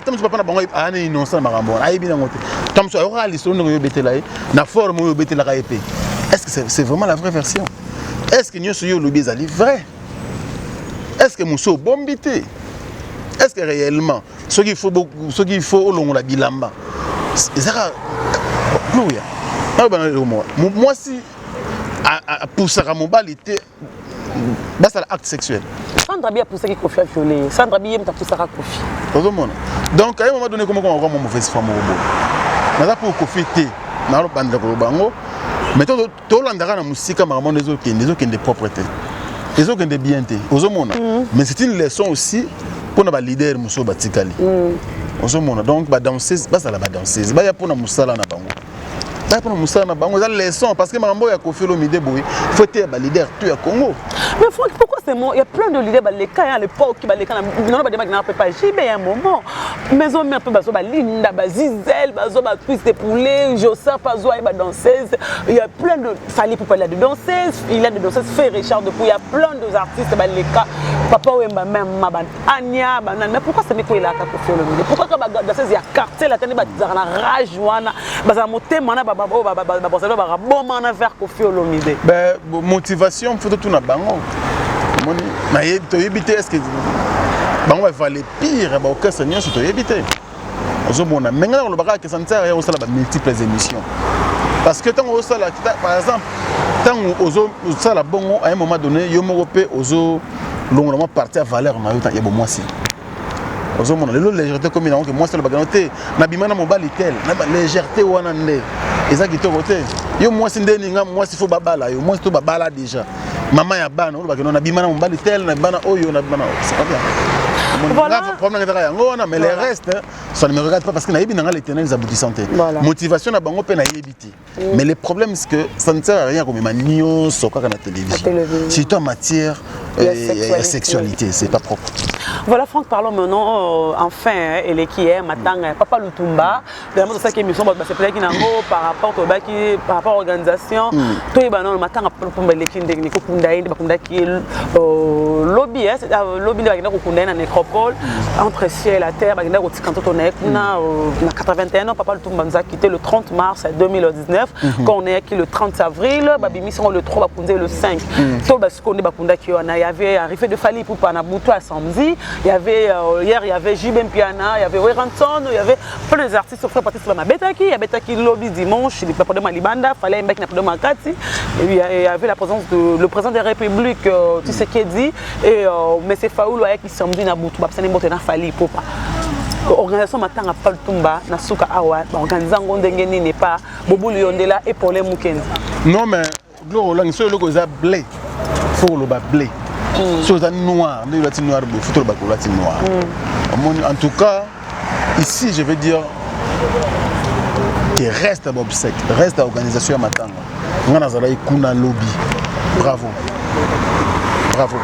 Ta mosu papa na bango aya innocent na makambo wana, ayebi nango te. Ta mosu ayokaka lisolo ndenge oyo obetela ye, na forme oyo obetelaka ye mpe. Est ce que c'est vraiment la vraie version? Est ce que nyonso yo olobi ezali vrai? Est ce que mosu obombi te? Est ce que réellement, soki il faut olongola bilamba, ezaka gloria nayobana eloko moko? Mwasi apusaka mobali te basala acte sexuel. Sandra Bi apusaki Kofi aviole. Sandra Bi ye moto apusaka Kofi. Ozomona, donc à un moment donné, komokoma mwa mauvaise foi moko boye. Naza pour Kofi te, nalobandela koloba yango, mais tolandaka na mosika. Makambo wana ezokende propre te, ezokende bien te, ozomona. Mais c'est une leçon aussi mpona baleader mosusu batikali, ozomona. Donc badanseuse bazala badanseuse, baya mpona mosala na bango, baya mpona mosala na bango. Eza leçon, parce que makambo oyo ya Kofi Olomide boye, faut te ya baleader tout ya Congo. Mais Franck, pourquoi c'est moi? Il y a plein de leaders, baleka à l'époque, baleka, non, bah, des pas JB à un moment. Maison mère, bazo ba Linda, ba Zizel, bazo ba Twist de poulet, Joseph, bazo ba danseuse. Il y a plein de Fally Ipupa, il y a de danseuses, il y a de danseuses, Ferre Richard depuis, il y a plein de artistes, baleka, Papa Wemba même, ba Anya, ba Mais pourquoi c'est quoi il a Kofi Olomide? Pourquoi quand ba danseuse il y a quartier là, tani ba na rage wana, ba motema na ba ba ba ba ba ba ba ba ba vers Kofi Olomide? Ben, motivation, faut tout na bango. Omoni, toyebi te est ce que bango bavale pire baorchestre nyonso, toyebi te, ozomona. Mais ngai nakolobaka ke ça ne sert à rien osala bamultiples émissions, parce que ntango osala, par exemple, ntango ozosala bongo, à un moment donné, yo moko mpe ozolongola mwa partie ya valeur na yo ya bomwasi, ozomona. Lelo légèreté komi nango ke mwasi alobaka te nabima na mobali tel. Na légèreté wana nde eza kitoko te. Yo mwasi nde ninga mwasi, faut babala yo mwasi to babala déjà mama ya bana, olobaka no nabima na mobali tel, na bana oyo, na bana oyo, c'est pas bien. Voilà. Problème ezaka yango wana, mais le reste, ça ne me regarde pas, parce que nayebi nanga l'éternel aboutissant te. Motivation na bango mpe nayebi te. Mais le problème, c'est que ça ne sert à rien komema nyonso kaka na télévision, surtout en matière ya sexualité, c'est pas propre. Voilà Franck, parlons maintenant enfin eleki ye matanga ya Papa Lutumba. Vraiment tosalaki émission, bato basepelaki nango par rapport tolobaki par rapport à organisation. Toyeba nano matanga Papa Lutumba eleki ndenge kokunda ye, nde bakundaki ye lobi, lobi nde bakenda kokunda ye na nécropole entre ciel et la terre. Bakenda kotika ntoto na ye kuna na 81 ans. Papa Lutumba nous a quitté le 30 mars 2019, quand on est le 30 avril, babimisi yango le 3, bakundi ye le 5. To basiko nde bakundaki wana, il y avait arrivé de Fally Ipupa na butu ya samedi, il y avait hier, il y avait JB Mpiana, il y avait Werrason, il y avait plein des artistes. Frère Patrice bamabetaki, abetaki lobi dimanche na podium ya libanda, Fally ayembaki na podium ya kati. Il y avait la présence de le président de la République Tshisekedi et monsieur Fayulu ayaki samedi na butu, bapesani mbote na Fally Ipupa. Organisation matanga Papa Lutumba na suka awa, baorganize yango ndenge nini pa Bobulu Yondela et Paulin Mukendi? Non, mais Gloire Olangi, soki eloko eza bleu, faut koloba bleu. Soki eza noir, nde olati noir boye, faut toloba kolati noir. Omoni, en tout cas ici, je veux dire que reste baobsèque, reste organisation ya matanga, nga nazalaki kuna lobi. Bravo, bravo,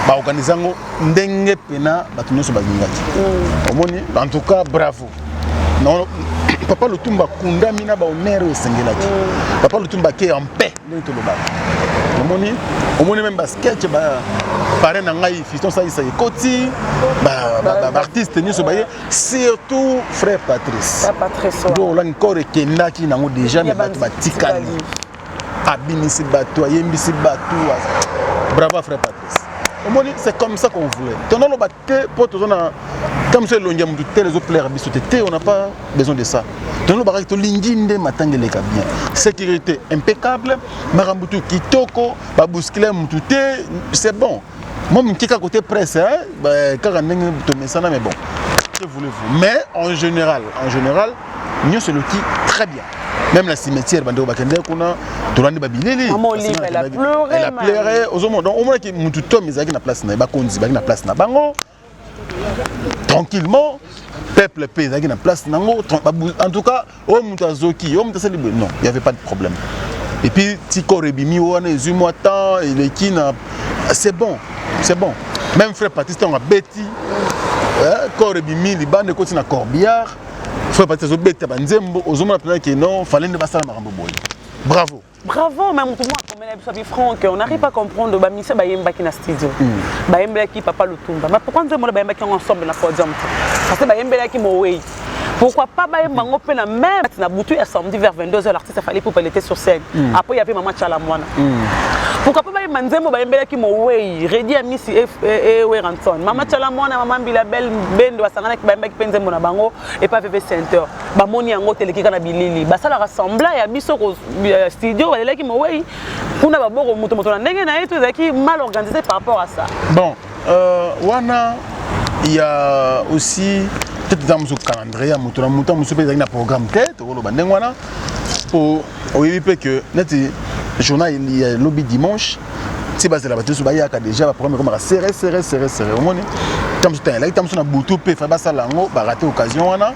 baorganize yango ndenge pena bato nyonso balingaki. Omoni, en tout cas bravo. Non, Papa Lutumba akundami na bahonneur oyo esengelaki. Papa Lutumba ake en paix, ndenge tolobaka. Omoni, omoni même basketch, baparrain na ngai Fiston Salisa ekoti, baartiste nyonso baye, surtout frère Patrice. Do olangi corps ekendaki nango déjà, mais bato batikali, abimisi bato, ayembisi bato. Bravo frère Patrice. Omoni, c'est comme ça qu'on voulait. Tonoloba te mpo toza na ntango mosu elongi ya motu tel ezoplaire biso te te, on n'a pas besoin de ça. Tonolobaka tolingi nde matanga eleka bien, sécurité impeccable, makambo tu kitoko, babouscule motu te, c'est bon. Moi moke kaka côté presse, kaka ndenge tomesana, mais bon, que voulez-vous? Mais en général, en général, nyonso eloki très bien. Même la cimetière, bandeko bakende kuna, tolandi babilili. Elle a pleuré. Elle a pleuré, ozomona. Donc omonaki mutu to ezalaki na place na ye, bakonzi bazalaki na place na bango tranquillement, peuple mpe ezalaki na place nango. En tout cas, oyo moto azoki, oyo moto asali boye, non, il y avait pas de problème. Et puis ti corps ebimi wana, ezwi mwa temps eleki na, c'est bon, c'est bon. Même frère Patrice, ntango abeti Corps ebimi libanda, ekoti na corbillard, frère Patrice azobeta banzembo, ozomona mpenza ke non, fallait nde basala makambo boye. Bravo. Bravo, mais motu moko akomela biso abi: Franck, on n'arrive pas à comprendre, bamusiciens bayembaki na studio, bayembelaki Papa Lutumba, mais pourquoi nzembo wana bayembaki yango ensemble na podium te? Parce que bayembelaki mowei, pourquoi pas bayemba yango mpe na même na butu ya samedi vers 22 heures? L'artiste Fally Ipupa, il était sur scène. Après, il y avait Mama Tshala Mwana. Pourquoi pas bayemba nzembo bayembelaki mowei, Reddy Amisi e Werrason, Mama Tshala Mwana, Mama Mbila Bel Bendo basanganaki, bayembaki mpe nzembo na bango epa VV Center? Bamoni yango teleki kaka na bilili, basalaka semblant ya biso ya studio, balelaki mowei kuna, baboko moto moto na ndenge na ye to ezalaki mal organisé par rapport à ça. Bon, wana il y a aussi peut-être eza mosusu calendrier ya moto na moto mosusu mpe ezalaki na programme te. Tokoloba ndenge wana po oyebi mpe ke neti journal ya lobi dimanche ti bazela bato nyonso bayaka déjà, baprogramme ekomaka serré, serré, serré, serré. Omoni ta mosusu elaki, ta mosusu na butu mpe fa basala yango, baraté occasion wana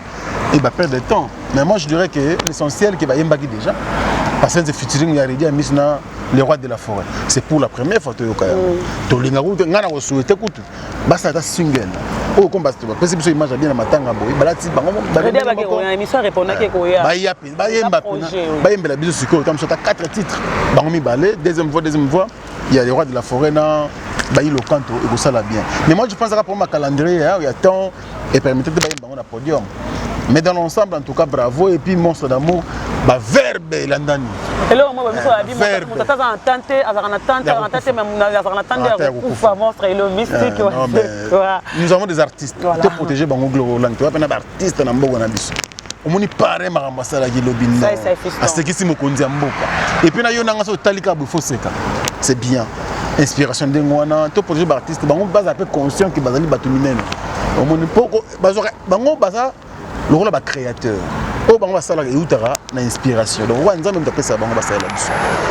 et baperdre de temps. Mais moi, je dirais que l'essentiel ke bayembaki déjà, parce que featuring ya Reddy Amisi na le roi de la forêt, c'est pour la première fois toyoka yango. Tolinga kutu, ngai na kosouhaiter kutu basala ata single oyo, comme bapesi biso image ya bien na matanga boye, balati bango. Émission répondaki koya. Baya mpe bayemba mpena, bayembela biso sikoyo ta mosu ata 4 titres bango mibale, deuxième voix, deuxième voix, il y a le roi de la forêt na bayi lokanto, ekosala bien. Mais moi, je pense kaka pour ma calendrier ya temps et permettre te bayemba bango na podium. Mais dans l'ensemble, en tout cas, bravo. Et puis Monstre d'amour, baverbe elandani. Eloko moko biso babi, moto ata aza na tan te, azalaka na tan te, azalaka na tan te, mais azalaka na tan te ya kokufa. Monstre elo mystique. Nous avons des artistes, to protéger bango. Gloire, toza mpena baartiste na mboka na biso. Omoni pare makambo asalaki lobi, no asekisi mokonzi ya mboka. Et puis na yo nanga so otali kaka boye, foseka, c'est bien, inspiration ndenge wana. To protéger baartiste, bango bazala mpe conscient ke bazali bato minene. Omoni mpo bazwaka bango baza lokola bacréateur oyo bango basalaka eutaka na inspiration. Donc oyo Nzambe moto apesaka bango, basalela biso.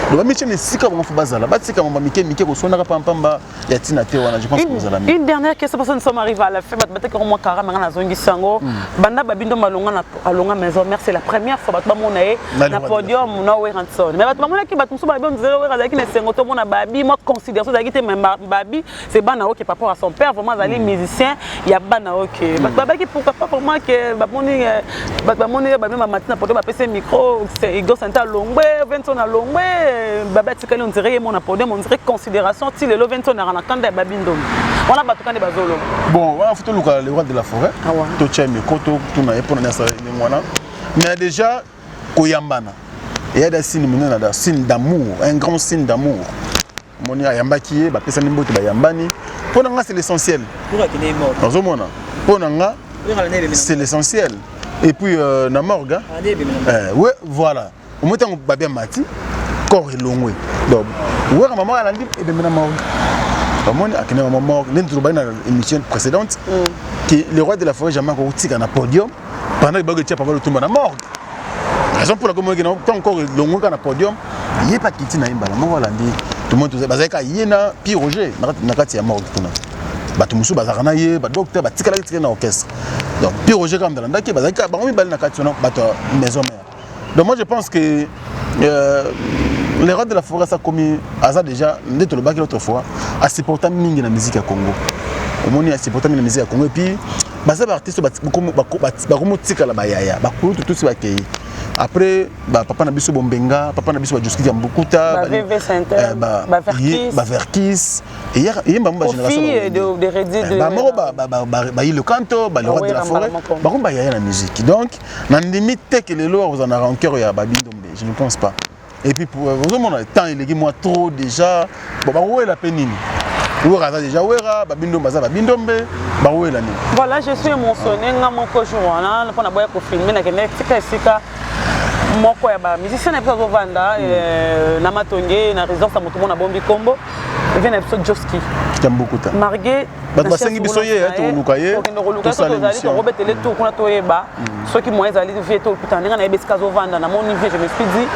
Donc bamitie na esika bango fo bazala, batika mamba mike mike kosondaka pampamba ya ntina te wana. Je pense kozala. Une dernière question, parce que nous sommes arrivés à la fin. Bato bateki mwa karama, nga nazongisi yango. Banda Babindo malonga alonga maison mère, c'est la première fois bato bamona ye na podium na Werrason. Mais bato bamonaki, bato mosusu babi ondire Wera azalaki na esengo tomona Babi, mwa considération ezalaki te. Mais Babi, c'est bana oke par rapport à son père, vraiment azali musicien ya bana oke. Bato babaki pourquoi pas vraiment ke bamoni, bato bamoni babi bamati na podium, bapesi micro, Igor Santa alongwe, Venson alongwe, Babi atikali, ondire ye mo na podium, ondire considération ti lelo Venson aka na kanda ya Babi Ndombe wana, bato kande bazoloba. Bon, wana fo toluka le roi de la forêt, totia micro, totuna ye mpona nini asala ndenge wana. Mais déjà koyambana eya da signe monene, da signe d'amour, un grand signe d'amour. Moni ayambaki ye, bapesani mbote, bayambani. Mpo na nga, c'est l'essentiel. Nazomona, mpo na nga, c'est l'essentiel. Et puis na morgue, ouais, voilà, omoi ntango Babi amati, corps elongwe, donc Wera mama alandi ebembe na morgue. Bamoni akende mama morgue ndenge tolobaki na émission précédente que le roi de la forêt jamais akokotika na podium pendant que bakotia Papa Lutumba na morgue. Raison pour laquelle moyeke ntango corps elongwe kaka na podium, ye mpe akiti na ye mbala moko, alandi. Tomoni bazalaki kaka ye na Pi Roger na kati ya morgue kuna. Bato mosusu bazalaka na ye, badocteur batikalaki tikali na orchestre. Donc Pi Roger kaka alandaki, bazalaki kaka bango mibale na kati wana, bato ya maison mère. Donc moi, je pense que le roi de la forêt akomi, aza déjà nde tolobaki l'autre fois, asupporta mingi na musique ya Congo. Omoni, asupporta mingi na musique ya Congo. Et puis baza baartiste bakomotikala, bayaya bakulutu tusi bakei après bapapa na biso Bombenga, papa na biso bajoski ya Mbukuta, baverkis, eyemba mo bagénération bamoko bayi le canto, le roi de la forêt, bango bayaya na musique. Donc nandimi te ke lelo akozala na rancœur ya Babindombe, je ne pense pas. Et puis ozomona temps eleki mwa trop déjà. Bon, bakowela mpe nini? Wera aza déjà Wera, Babindombe baza Babindombe, bakowela nini? Voilà, je suis émotionné. Nga moko, jour wana mpona boya kofilmer, nakende tika esika moko ya bamusicien na biso azovanda na Matonge, na résidence ya moto mona bombi kombo vie na biso Joski Ya Mbukuta. Marge. Bato basengi biso ye, tokoluka ye. Tokende koluka ye, tozali tokobetele tour kuna, toyeba soki moyen ezali vie tokutana. Ndenge nayebi esika azovanda, namoni vie, je me suis dit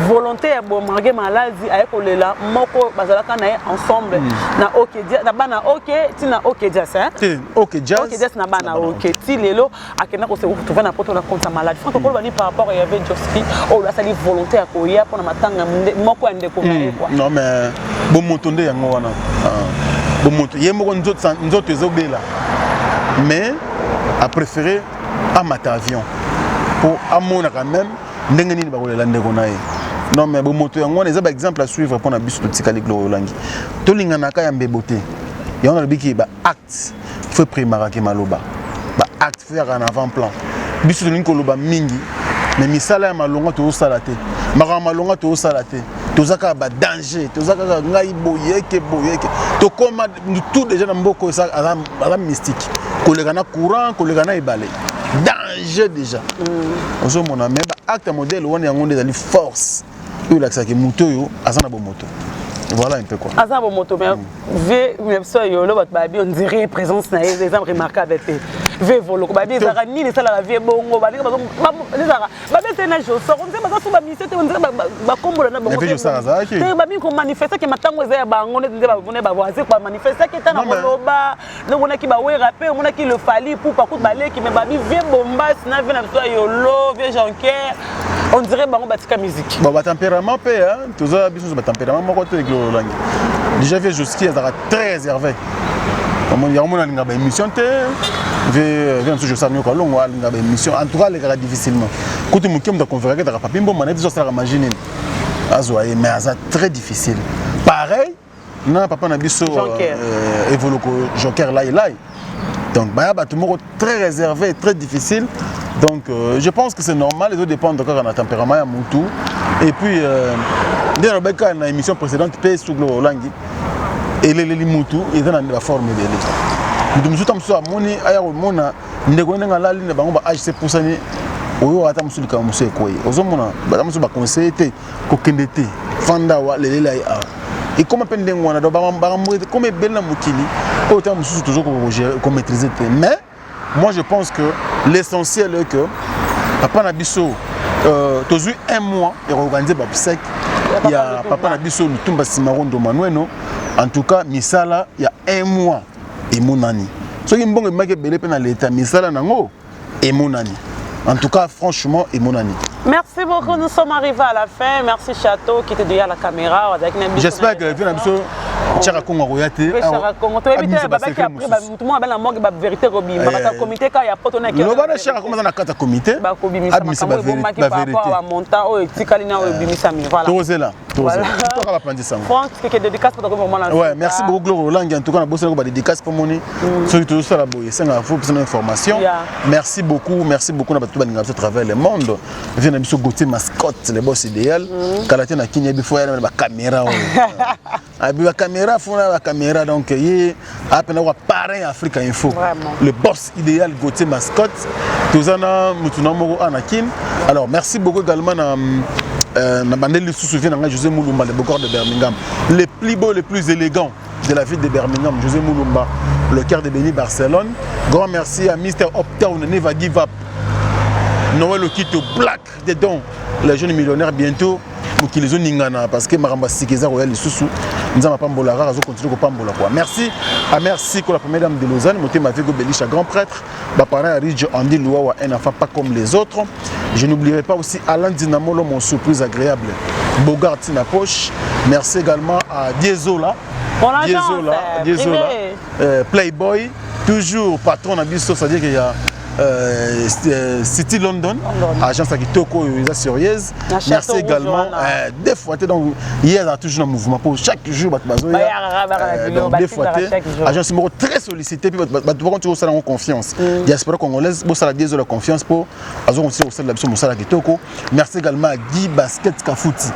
volonté ya bo marge maladi aye kolela moko bazalaka na ye ensemble na OK, na bana OK, ntina OK Jazz. OK Jazz. OK Jazz na bana OK, ti lelo akenda kose retrouver na poto na compte ya maladi. Frank, okoloba nini par rapport ya ve Joski oyo asali volonté ya koya mpona matanga moko ya ndeko na ye quoi? Non, mais bomoto nde yango wana. Bomoto ye moko, nzoto ezobela. Mais a préféré amata avion mpo amona quand même ndenge nini bakolela ndeko na ye. Non, mais bomoto yango wana eza baexemple à suivre mpo na biso totikali. Gloire Olangi, tolinganaka ya mbebo te. Yango nalobiki, baacte faut eprimaraki maloba, baacte faut yaka na avant plan. Biso tolingi koloba mingi, mais misala ya malonga tozosala te, makambo malonga tozosala te. Toza kaka badanger, toza kaka ngai boyeke boyeke. Tokóma tout déjà na mboka oyo aza mystique koleka na courant, koleka na ebale, danger déjà ozomona. Mais baacte ya modèle wana, yango nde ezali force oyo elakisaki moto oyo aza na bomoto. Voilà un peu quoi. Aza bomoto, mais ve na biso yolo, bato babi on dirait présence na ye eza remarquable te. Ve Voloko, babi ezalaka nini? Esalaka vie bongo, baninga ezalaka babete na Josor, on dirait baza so bamisie te, on dirait bakombola na bango te. Babini komanifestaki matango eza ya bango nde nde bavoisin bamanifestaki ta na koloba. Omonaki bawera mpe omonaki le Fally Pupa kutu baleki, mais babi vie Bombasi na vie na biso ya yolo, vie Jonker, on dirait bango batika musique. Bon, batempérament mpe toza biso nyonso batempérament moko te. Olangi déjà, vie Joski azalaka très réservé. Yango mona alingaka baémission te. Vie na biso Josar Nyoka Longo alingaka baémission, en tout cas alekaka difficilement. Kutu moke moto aconvaincre ezaka Papi Mboma na ye biso, asalaka magie nini azwa ye, mais aza très difficile. Pareil na papa na biso Evoloko Joker Lai Lai. Donc baya bato moko très réservé, très difficile. Donc je pense que c'est normal, ezodépendre kaka na tempérament ya mutu. Et puis nde nalobaki kaka na émission précédente mpe, suklo Olangi, eleleli mutu eza na baforme ebele. Mutu mosusu ta mosusu amoni aya komona ndeko ndenge alali na bango ba age se pusani, oyo ata mosusu likambo mosusu ekwei, ozomona bata mosusu baconseille te kokende te, fanda awa, lelela ye awa. Ekóma mpe ndenge wana. Donc makambo ekóma ebele na mokili oyo ta mosusu tozo komaîtrise te. Mais moi, je pense que l'essentiel est que papa na biso, tozwi un mois ya koorganiser baobsèques ya papa na biso Lutumba Simarondo Manueno. En tout cas, misala ya un mois emonani. Soki mbongo ebimaki ebele mpe na leta, misala nango emonani. En tout cas, franchement, emonani. Merci beaucoup, nous sommes arrivés à la fin. Merci Château qui était derrière la caméra. J'espère que vie na biso Tiaka Kongo akoya te. Tiaka Kongo toyebi te, babaki après mutu moko abela moko bavérité kobima, bata comité ka ya poto na loba na Tiaka Kongo aza na kati ya comité. Bakobimisa makambo ebombaki par rapport à bamontant oyo etikali na oyo ebimisami. Voilà. Tozela, tozela toka bapanzi sango. Franck, keke dédicace po vraiment na Ouais, merci beaucoup Gloire Olangi. En tout cas, na bosana ko ba dédicace po moni soki tozosala boye, esengaka faut pesana information. Merci beaucoup, merci beaucoup na bato balinga biso à travers le monde. Vie na biso Gauthier Mascotte, le boss idéal, kala te na kini yebi fo ya na bacaméra oyo abi bacaméra fona bacaméra. Donc ye apena kwa parrain ya Africa Info, le boss idéal Gauthier Mascotte. Toza na mutu na moko ana kin. Alors merci beaucoup également na bandeli lisusu vie na ngai José Moulumba, le beau de Birmingham, le plus beau, le plus élégant de la ville de Birmingham, José Moulumba, le cœur de Béni Barcelone. Grand merci à Mr Uptown, Never Give Up, Noël Okito Black dedans, les jeunes millionnaires bientôt mokili ezoningana parce que makambo ya sika eza koya lisusu. Nzambe apambola kaka, azocontinue kopambola quoi. Merci à merci ko la première dame de Lausanne, motema Vego Belisha, grand prêtre, baparent ya Ridge Andy Luawa, un enfant pas comme les autres. Je n'oublierai pas aussi Alain Dinamolo, mon surprise agréable, Bogart na poche. Merci également à Diezola. Diezola, Diezola, Playboy, toujours patron na biso, c'est-à-dire qu'il y a City London, London. Agence ya kitoko oyo eza sérieuse. Merci également deux fois te. Donc hier aza toujours na mouvement pour chaque jour bato bazoya, donc deux fois te, agence moko très sollicité. Puis bato bakonti kosala yango confiance, diaspora congolaise bosala diezola confiance mpo azokontinue kosalela biso mosala kitoko. Merci également à Guy Basket Kafuti,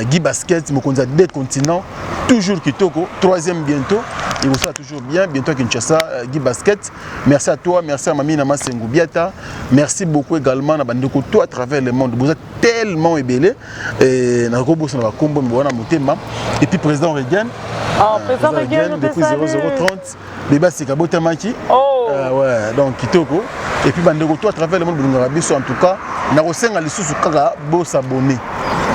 Guy Basket, mokonzi ya deux continents, toujours kitoko, troisième bientôt ekosala toujours bien, bientôt à Kinshasa. Guy Basket, merci à toi. Merci à Mami Nama Sengu Biata. Merci beaucoup également na bandeko tout à travers le monde. Vous êtes tellement ebele et na kobosana bakombo wana motema. Et puis président Regan. Oh, président Regan depuis 0030 beba sika botamaki. Oh. Ouais, donc kitoko. Et puis bandeko tout à travers le monde bolingaka biso, en tout cas nakosenga lisusu kaka bosabonner,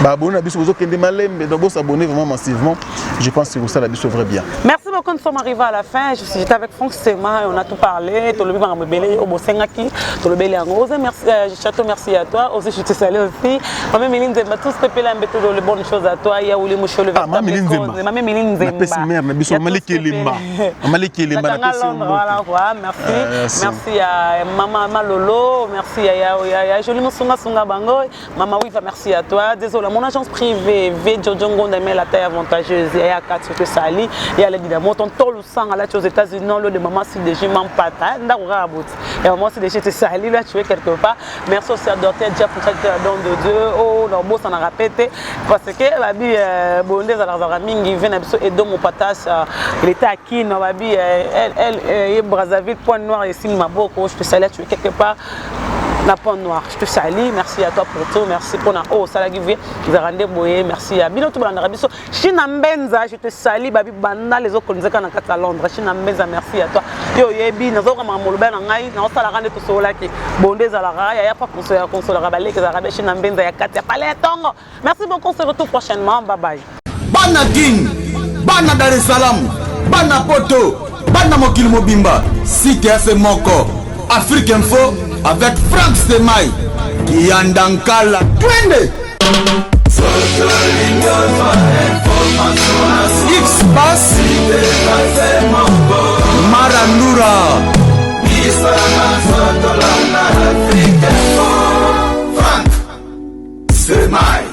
baabonné na biso bozokende malembe, donc bosabonner vraiment massivement. Je pense que kosala biso vrai bien. Merci. beaucoup, nous sommes arrivés à la fin. Je suis j'étais avec Franck Sema et on a tout parlé. Tolobi makambo ebele obosengaki, tolobeli yango. Osé merci Château, merci à toi. Osé je te salue aussi. Maman Méline Nzemba, tous pepela mbeto les bonnes choses à toi. Yaouli Moucho le Ah, Maman Méline Nzemba. Maman Méline Nzemba. Napesi mère na biso, Ya Mama tous Lekelemba. pepele. Mama Lekelemba, Nakanga napesi yo Londres, mbote. voilà quoi. Merci. Ah, merci. Merci à Maman Malolo, merci à ya ya ya Jolie Musunga Sunga Bango, Maman Wiva, merci à toi. Désolé, mon agence privée, V Jojo Ngonda mais la taille avantageuse, ya Katsu que sali, ya la dynamo, ton tolu sang là tu es aux États-Unis, non le de maman CDG Mampata, ndako kaka boti. Et maman CDG te sali là tu es quelque part. Merci aussi à Docteur Jeff Mouchak la don de Dieu. Oh, non boss on a répété parce que babi bonde za la mingi vena biso Edo Mopatas, il était à Kin, babi elle elle elle Brazzaville Point Noir ici Maboko, je te salue, tu es quelque part na Point Noir. Je te salue, merci à toi pour tout, merci pour na oh salaki vie, zarande boye, merci à bino tout balanda biso. China Mbenza, je te salue babi banda les autres kolonzaka na kati ya Londres. China Mbenza, merci à toi. Yo yebi nazoka moloba na ngai, na osala kande to solaki. Bonde ezalaka ya ya pa consoler consoler baleki ezalaka be China Mbenza ya kati ya palais tongo. Merci beaucoup, on se retrouve prochainement. Bye bye. Bana Kin, bana Dar es Salaam, bana Poto, bana mokili mobimba, site ya se moko, Afrique Info avec Franck Stemay, Kiyanda Nkala, twende! X-Pass.